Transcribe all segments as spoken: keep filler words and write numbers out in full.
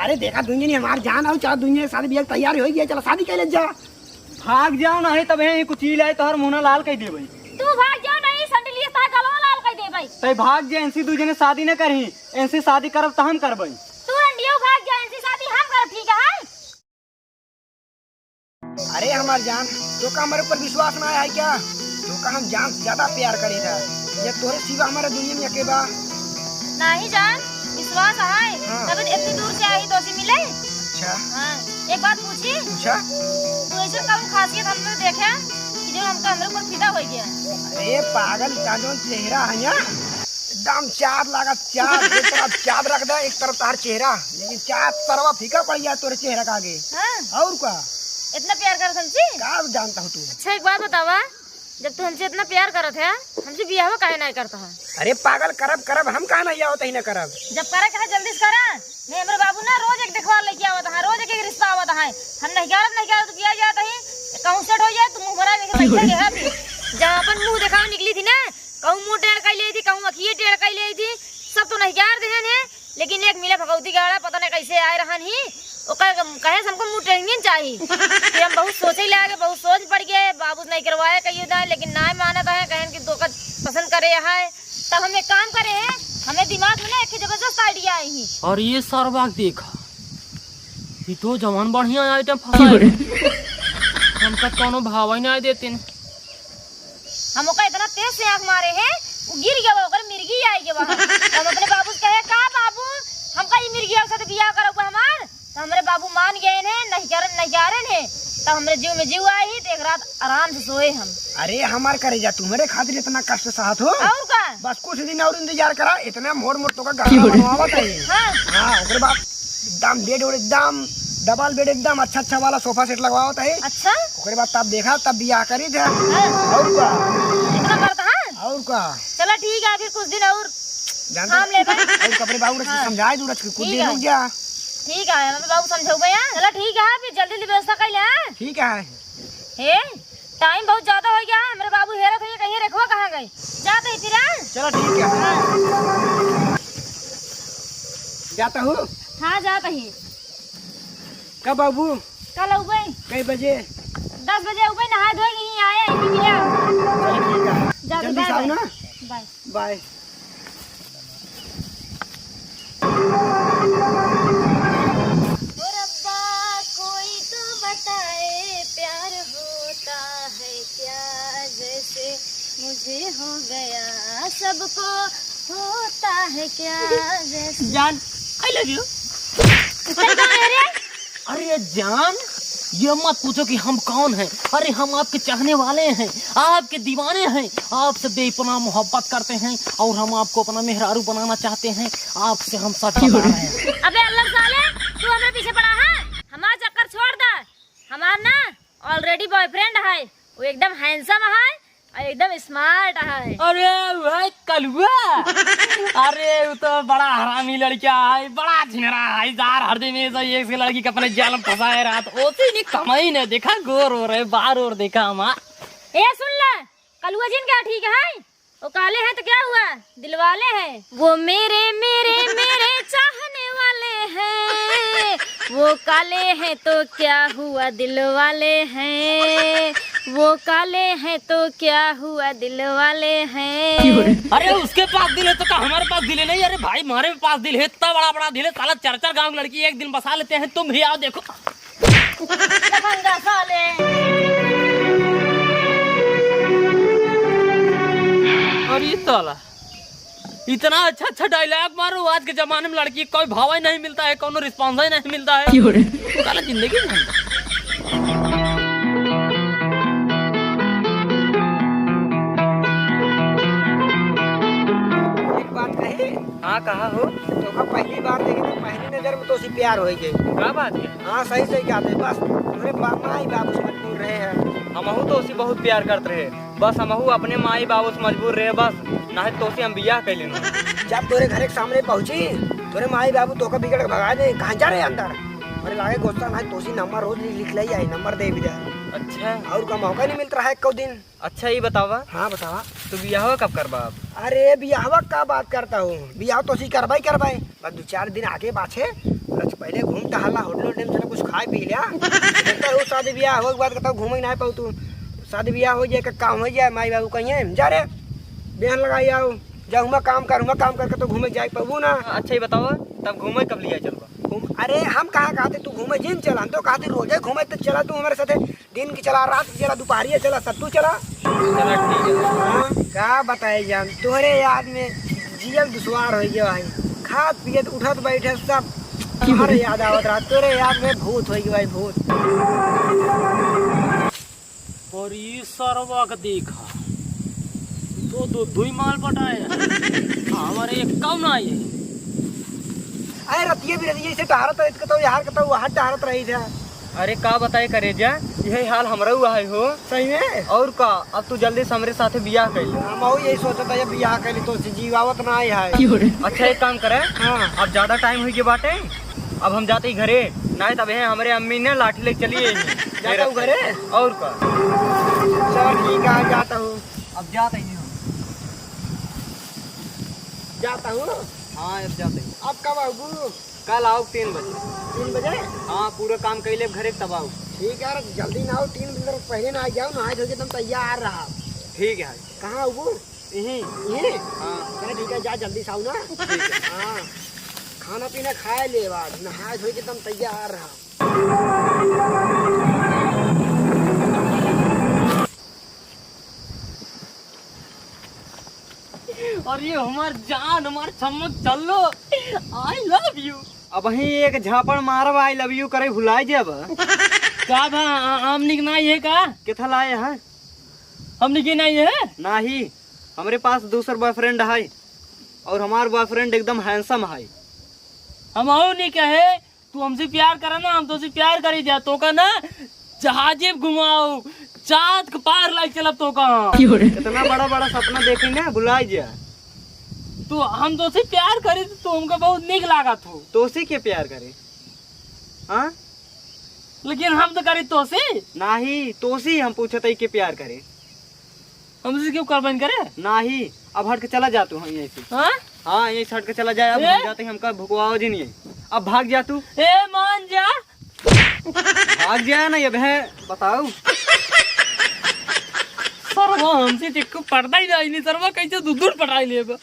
अरे देखा दुनिया नहीं हमार जान आओ, चला दुनिया के शादी बियाह के तैयारी होइ गया, चला शादी कर ले जा। भाग जाओ, नहीं तब यहीं कुछ ही लाए तोहर मुंह ना लाल कर देबै। तू भाग जाओ, नहीं संडलिया तोहर गलवा लाल कर देबै। तै भाग जा, इनसे दू जने शादी न करही, इनसे शादी करब त हम करबै। तू रंडियो भाग जा, इनसे शादी हम करब, ठीक है? अरे हमार जान, तोका हमारे ऊपर विश्वास ना है क्या? तोका हम जान से ज्यादा प्यार करी था। ये तोरे सिवा हमारे दुनिया में एके बा। नहीं जान, विश्वास है। हाँ। तभी तो इतनी दूर से आई तोसे मिले। अच्छा। हाँ, एक बात पूछी? पूछा। तू ऐसे कौन खासियत हमने देखे कि जो हमका हमरे ऊपर फिदा हो गया? अरे पागल, का जो चेहरा है ना, एकदम चाँद लागत, चाँद। एक तरफ चाँद रख दे, एक तरफ तार चेहरा, लेकिन चाँद सरवा फीका पड़ गया तोरे चेहरा का आगे। हाँ। और का? इतना प्यार करत हमसे? का जानता हो तू? अच्छा, एक बात बतावा, जब तू हमसे इतना प्यार करत है, हमसे बियाह काहे नहीं करता है? अरे पागल, करब करब, हम काहे नहीं आवत ही ना करब। जब करे कहा जल्दी से करा, नहीं हमरे बाबू ना रोज एक देखवार लेके आवत है, रोज एक एक रिश्ता आवत है। हम नहीं करत, नहीं करत, किया जात है, कहूँ सेट हो जाए, तू मुँह भरा लेके बैठे रहे अभी। जहाँ अपन मुँह देखावे निकली थी ना, कहूँ मुँह टेढ़ कर ले थी, कहूँ अखिए टेढ़ कर ले थी, सब तो नहीं कर देहन है। लेकिन एक मिले भगवती गाड़ा, पता नहीं कैसे आए रहन ही, ओकर कहे से हमको मुँह टेढ़िए चाही। फिर हम बहुत सोचे लागे, बहुत सोच पड़ गए, बाबू नहीं करवाए कहिए ना, लेकिन ना मानत है, कहन कि धोखा पसंद करे है। तब हम एक काम करे हैं, हमें दिमाग में ना एक जबरदस्त आइडिया आई ही। और ये सरवा देखा, ये तो जवान बढ़िया आइटम फंसा है। हमका कोनो भाव ही नहीं देते। हम ओका इतना तेज से आँख मारे हैं, वो गिर गया, ओकर मिर्गी आई गया। तो हम अपने बाबू से कहे, "का बाबू, हमका ई मिर्गिया के साथ बियाह करब हमार?" तो हमरे बाबू मान गए हैं, नहीं करन, नहीं करन है। तो हमरे जीव में जीव आई ही, तो एक रात आराम से सोए हम। अरे हमार करेजा, तुम्हरे खातिर इतना कष्ट सहत हो। और का? बस कुछ दिन और इंतजार करा, इतना मोड़ मोड़ तोका गहना बनवावत है। हाँ। हाँ, ओकरे बाद एकदम बेड वेड एकदम डबल बेड एकदम अच्छा अच्छा वाला सोफा सेट लगवावत है। अच्छा। ओकरे बाद तब देखा, तब बियाह करी थे। हाँ। और का? इतना करता है? और का? चला ठीक है, फिर कुछ दिन और जानते थाम ले भाई। और कपड़े बाबू रख के हाँ। समझाए दू, रख के कुछ ठीक दिन है। रुक जा। ठीक है, हम बाबू समझाऊ भैया। चला ठीक है, फिर जल्दी जल्दी व्यवस्था कर ले, हाँ? ठीक है। हे, टाइम बहुत ज्यादा हो गया, हमरे बाबू हेरत होइए, कहीं रेखवा कहाँ गए? जात ही फिर, हाँ? चलो ठीक है। हाँ। जाता हूँ। हाँ, जात ही। कब आबू? कल अउबे। कई बजे? दस बजे अउबे, नहाए धोए के यहीं आए, यहीं मिले। चलो ठीक है। जाते, जल्दी से आओ ना। बाय। बाय। ओ रब्बा, कोई तो बताए, प्यार होता है क्या, जैसे मुझे हो गया, सबको होता है क्या, जैसे जान, I love you। कौन है रे? अरे जान, ये मत पूछो कि हम कौन हैं। अरे हम आपके चाहने वाले हैं, आपके दीवाने हैं, आपसे बेपनाह मोहब्बत करते हैं और हम आपको अपना मेहरारू बनाना चाहते हैं। आपसे हम सच बता रहे हैं। अबे अल्लर साले, तू हमरे पीछे पड़ा है? हमार चक्कर छोड़ दे। हमार ना already boyfriend है, वो एकदम handsome है, एकदम smart है। अरे भाई कलुआ, अरे वो तो बड़ा हरामी लड़का है, बड़ा झिनरा है, यार हर दिन ऐसा एक से लड़की के अपने जाल में फंसाए रहा, तो ओसे नहीं कमाई ने देखा, गोर हो रहे, बार और देखा हमार। ए सुन ले, कलुआ जिन क्या ठीक है? वो काले हैं तो क्या हुआ, दिलवाले हैं। वो मेरे, मेरे, मेरे चाहने वाले हैं, वो काले हैं तो क्या हुआ, दिलवाले हैं, वो काले हैं तो क्या हुआ, दिलवाले हैं। अरे उसके पास दिल है तो का हमारे पास दिल है नहीं? अरे भाई हमारे पास दिल है, इतना बड़ा बड़ा दिल है, साला चार चार गांव की लड़की एक दिन बसा लेते हैं, तुम भी आओ देखो। लफंगा साले। अरे साला, इतना अच्छा अच्छा dialogue मारो, आज के जमाने में लड़की कोई भाव ही नहीं मिलता है, कोनो response ही नहीं मिलता है। क्यों रे? साला जिंदगी में। एक बात कही? हाँ, कहा हो? तोका पहली बार देखी तो पहली नजर में तोसे प्यार होइ गई। का बात है? हाँ, सही सही कहत है। बस तोरे बा-, माई बाबू से मजबूर रहे हैं। हमहू तोसे बहुत प्यार करत रहे, बस हमहू अपने माई बाबू से मजबूर रहे बस, नाहीं तोसे हम बियाह कर लेना। जब तोरे घर के सामने पहुँची, तोरे माई बाबू तोका बिगड़ के भगा दे, कहाँ जा रहे अंदर? अरे लागे गुस्सा, नाहीं तोसे नंबर रोज लिख, लिख ले आई, नंबर दे भी दे। अच्छा। और का मौका नहीं मिलता है एको दिन। अच्छा, ये बतावा। हाँ, बतावा। तू बियाहवा कब करबा अब? अरे, बियाहवा का बात करता हूँ, बियाह तो सी करबा ही करबा है। बस दो चार दिन आगे पाछे रच पहिले घूम टहला, होटल वोटल में चला, कुछ खाए पी लिया। देखता रहू, शादी ब्याह होए के बाद कतौ घूमे ना पाऊ तू। शादी ब्याह हो जाए, का काम हो जाए, माई बाबू कहिए, "जा रे, बिहान लगाई आओ, जा हुआं काम कर, हुआं काम करके तो घूमे जाए पाबू ना।" अच्छा, ये बताओ, तब घूमे कब लिया चलबा? घूम, अरे, हम कहाँ कहते तू घूमे जिन चला, हम तो कहते रोजे घूमे तो चला तू हमारे साथे। दिन की चला, रात की चला, दोपहरिया चला, सत्तू चला। चला ठीक है। हाँ, का बताए जान, तोहरे याद में जियल दुश्वार होइ गया भाई। खात पियत उठत बैठे सब तोहरे याद आवत रहा, तोहरे याद में भूत होइ गया भाई, भूत। और ई सरवा के देखा, तो दो दुई माल पटाए हैं। हमारे एक कम ना आए। अरे रतिये भी रतिये से टहरत रहित, कतौ यार कतौ वहाँ टहरत रहित है। अरे का बताए करेजा, यही हाल हमरहू है हो। सही में? और का, अब तू जल्दी से हमरे साथे बियाह कर ले। हम यही सोचत है, बियाह कर ले तो से जीवावत ना आए है। अच्छा एक काम करे, हाँ। अब ज्यादा टाइम हुई के बाटे, अब हम जाते ही घरे, नहीं तब है हमरे अम्मी ने लाठी लेके चली आई। जाता हूँ घरे? और का। चलो ठीक है, जाता हूँ। अब जाता ही हूँ। जाता हूँ। हाँ, अब जाता ही। अब कब आऊँ? कल आओ तीन बजे। तीन बजे? हाँ, पूरा काम कर ले घरे तब आओ। ठीक है यार, जल्दी ना आओ, तीन बजे तक पहले ना आ जाओ, नहाए धो के तुम तैयार रहा। ठीक है। कहाँ आऊँ? यहीं? यहीं? हाँ। चलो ठीक है, जा जल्दी से आओ ना। ठीक है। हाँ, खाना पीना खाए ले बाद, नहाए धोए के तुम तैयार रहा। अरे हमार जान, हमार छमक चल्लो, I love you। अबहीं एक झापड़ मारब, I love you करे भुलाए जाब। का बा, आ-, आम निक नाई है का? केथा लाए है? हमनी के नाई है? नाही, हमरे पास दूसर boyfriend है और हमार boyfriend एकदम handsome है। हम आऊ नहीं कहे, तू हमसे प्यार करा ना, हम तोसे प्यार करी जा, तोका ना जहाजे घुमाओ, चाँद के पार लाइके चलब तोका। इतना बड़ा बड़ा सपना देखी ना, भुलाई जा। तो हम तोसे प्यार करी, तो हमका बहुत नीक लागत हो। तोसे के प्यार करे? हाँ? लेकिन हम तो करी तोसे। नाही, तोसे हम पूछत हई के प्यार करे। हमसे क्यों करबन करे? नाही, अब हट के चला जा तू, हाँ, यहीं से। हाँ? हाँ, यहीं से हट के चला जाए, अब ए? हम जाते ही हमका भुकवाओ जी नहीं। अब भाग जा तू। ए, मान जा। भाग जा ना, अब है, बताओ। सरवा हमसे देखो पर्दा ही नहीं, सरवा कैसे दू दूर पटाई लेबा।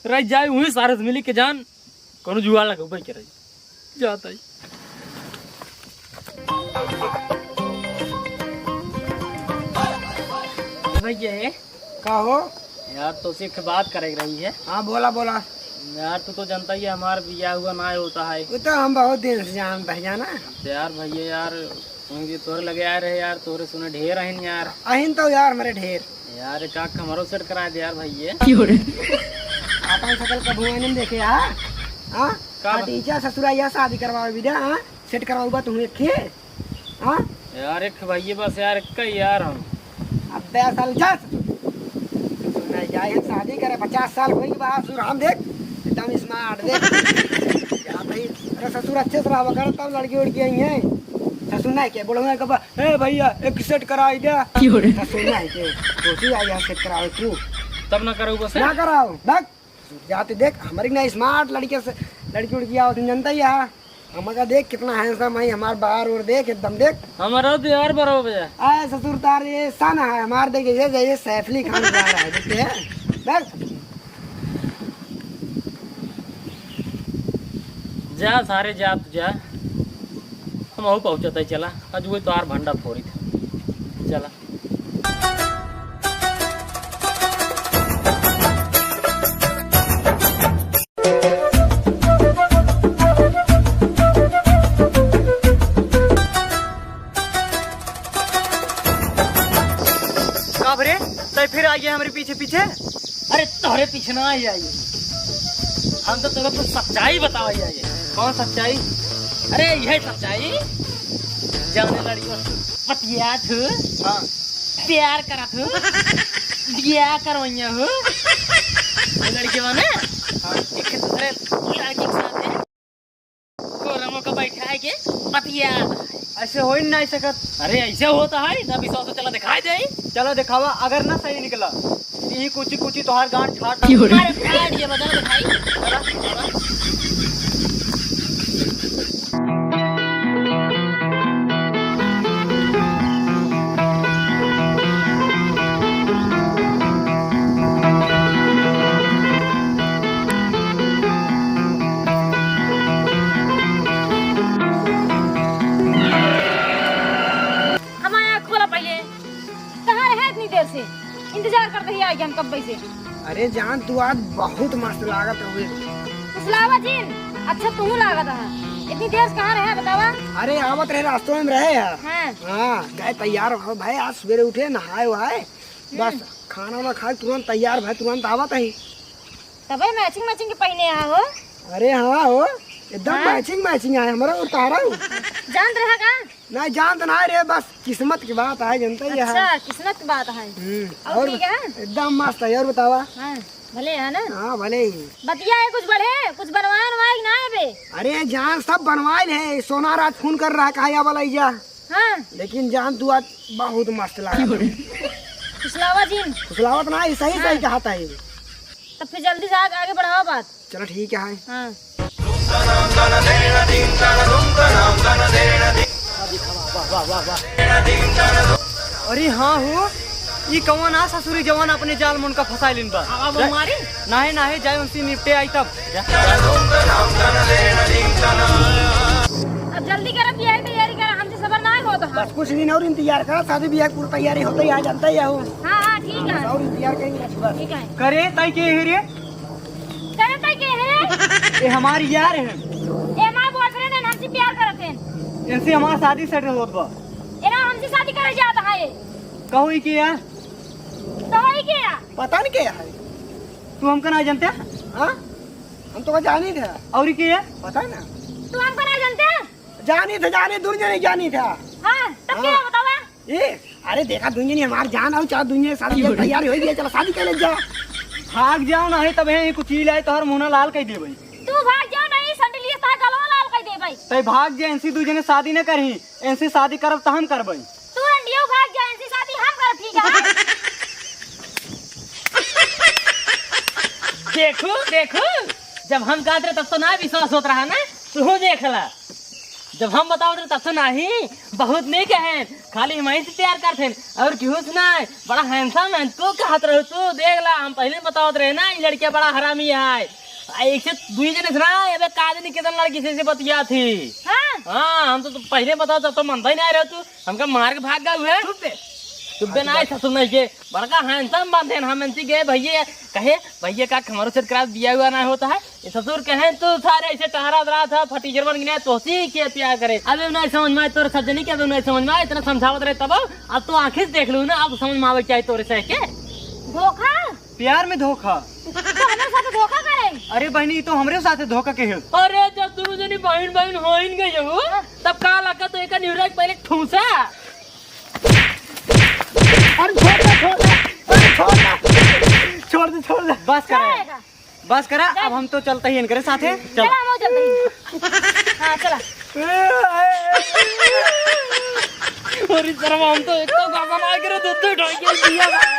रह जाए वहीं सारे से मिली के जान, कोनो जुगाड़ लगे, उपाय के रही। जाता ही। भैया है। का हो? यार, तोसे एक बात करे के रही है। हाँ, बोला, बोला। यार, तू तो जानता ही है, हमार बियाह हुआ ना होता है। वो तो हम बहुत दिन से जानता है, जाना। तो यार, भैया, यार, उनके तोरे लगे आए रहे यार, तोरे सुने ढेर अहिन यार। अहिन तो यार, मेरे ढेर। यार, एक आँख हमरो सेट करा दे यार, भैया। क्यों रे? अपन सकल कभू नहीं देखे, हाँ? हाँ? का बा? भतीजा ससुरा यह शादी करवावे बिदा, हाँ? सेट करवाऊबा तुम एक खे? हाँ? यार, एक भैया बस यार, एक का यार हम। अबे साल जा ससुर। ससुर नहीं जाए, हम शादी करे, पचास साल होई बा, ससुर हम देख, एकदम smart देख। जा भाई, अरे ससुर अच्छे से रहा कर, तब लड़की उड़की आई हैं। ससुर नहीं के, बोलो ना कब, "ए भैया, एक सेट कराई दे।" क्यों रे? ससुर नहीं के, कोसी आई है सेट करावे तू। तब ना करो बस। ना कराओ, देख। जाते देख, हमारी ना smart लड़के से, लड़की उड़की आवत हैं, जनता ही है। हमका देख कितना handsome है, हमार बार और देख, एकदम देख। हमारा तो यार बराबर है। आए ससुर तार ये सन है, हमार देख ये, ये सैफ अली खान जा रहा है, देखते हैं। देख। जा सारे जा, तू जा। हम अहू पहुँचत है, चला। आज वो तो आर भंडा फोड़ी था। चला। का भरे? तै फिर आ गया हमरे पीछे पीछे? अरे तोहरे पीछे ना आई, आई। हम तो तोहरे कुछ सच्चाई बतावा आई, आई। कौन सच्चाई? अरे यही सच्चाई। जाने लड़की बतियात हूँ। हाँ। प्यार करत हूँ। बियाह करवैया हूँ। वो लड़की बा ना? हाँ। एक दूसरे लड़की के साथ है। कोरमो को बैठाए के बतिया। ऐसे हो ही नहीं सकत। अरे ऐसे होता है ना, विश्वास हो, चला दिखाई दे। चलो दिखावा, अगर ना सही निकला, यही कुची कुची तोहार गांड फाट। क्यों रे? अरे फाट ये बता दिखाई। चला, चला। कि हम कब से। अरे जान, तू आज बहुत मस्त लागत हवे। फुसलावा जिन, अच्छा तू लागत है। इतनी देर से कहाँ रहे बतावा? अरे आवत रहे, रास्तों में रहे है। हाँ। हाँ, गए तैयार हो भाई, आज सवेरे उठे, नहाए वहाए, बस हम्म। खाना वाना खाए, तुरंत तैयार भाई, तुरंत आवत है। तबे matching matching के पहने आ हो। अरे हाँ हो, एकदम हाँ? Matching matching आए हमारा और तारा हो। जानत रहा का? नहीं जानत ना रे, बस किस्मत की बात है, जनता ही है। अच्छा, किस्मत की बात है। हम्म, और और ठीक है? एकदम मस्त है। और बतावा? हाँ, भले है ना? हाँ, भले ही। बतिया है कुछ बढ़े, कुछ बनवाए वनवाए कि ना है बे? अरे जान, सब बनवाए है, सोनाराज फोन कर रहा, कहा या वाला जा। हाँ। लेकिन जान तू आज बहुत मस्त लागत है। फुसलावा जिन। फुसलावत ना, सही सही हाँ। कहत है। तब फिर जल्दी से आगे, आगे बढ़ावा बात। चलो ठीक है। हाँ। अरे हाँ हो, ई कौन आ ससुरी जवान अपने जाल में उनका फंसाए लिन बा। अब जा-, मारी? नाहीं, नाहीं, जाए उनसे निपटे आई तब। अब जल्दी करा, बियाह की तैयारी करा, हमसे सबर ना होत है। बस कुछ दिन और इंतजार करा, शादी बियाह की पूरी तैयारी होते ही आ जानता ही हो। हाँ, हाँ, ठीक है। और इंतजार करेंगे बस, बस। ठीक है। करे ताई के है रे? करे ताई के है? ये हमारी यार है। ये हमार boyfriend है, हमसे प्यार करत है। इनसे हमार शादी set होत बा। ये ना हमसे शादी करे जात है ये। कहो ही के है? कहो ही के है? पता नहीं के है। तू हमका ना जानते? हाँ? हम तो जानी थे। और के है? पता ना। तू हमका ना जानते? जानी थे, जानी, दुनिया नहीं जानी था। हाँ, तब हाँ। क्या बतावा? ए, अरे देखा दुनिया नहीं हमार जान आओ, चला दुनिया शादी की तैयारी हो गई, चला शादी कर ले जा। भाग जाओ ना, है तब है कुछ ही लाए तोहर मुंह ना लाल कर देबे। तू भाग जाओ नहीं, संडलिया तार गलवा लाल कर देबे। तै भाग जा, इनसे दू जने शादी न करही, इनसे शादी करब त हम करबे। तू रंडियो भाग जा, इनसे शादी हम करब, ठीक है? देखू, देखू, जब हम कहत रहे तब तो ना विश्वास होत रहा ना, तू देख ला। जब हम बतावत रहे तब तो नाही, बहुत नीक है, खाली हम ही से प्यार करत हैं और केहू से ना। बड़ा handsome है, तू कहत रहे, तू देख ला, हम पहले बतावत रहे ना, ई लड़किया बड़ा हरामी है। आ, एक से दुई जने से ना, अबे का जानी कितना लड़की से, से बतिया थी। हाँ? हाँ, हम तो, तो पहले बताओ तब तो मनता ही नहीं रहे तू। हमका मार के भाग गए हुए। चुप बे। चुप बे, ना, ससुर नहीं के। बड़का handsome बनते हैं हम, इनसे गए भैया, कहे, "भैया का हमारो set करा, बियाह हुआ ना होता है।" ये ससुर कहे, "तू सारे ऐसे टहरा रहा था, फटीचर बन गया, तोसी के प्यार करे।" अबे नहीं समझ में आए तोरे सब जनी के, अबे नहीं समझ में आए, इतना समझावत रहे तब, अब तो आँखें से देख लू ना, अब समझ में आवे क्या है तोरे से के। धोखा? प्यार में धोखा। तो हमरे साथ धोखा करे? अरे बहनी, ई तो हमरे साथ धोखा के है। अरे जब दोनों जनी बहन बहन होइन गई हो, हाँ। तब का लगा तो एक निहुरा के पहले ठूसा। अरे छोड़ दे, छोड़ दे, अरे छोड़ दे, छोड़ दे, छोड़ दे। बस करा, क्या है? बस करा, जा। अब हम तो चलते ही इनकरे साथे। चल। चला, हम चलते ही। हाँ, चला। अरे शर्मा, हम तो एक तो गाना ना करे, दूध दूध ढाई के दिया।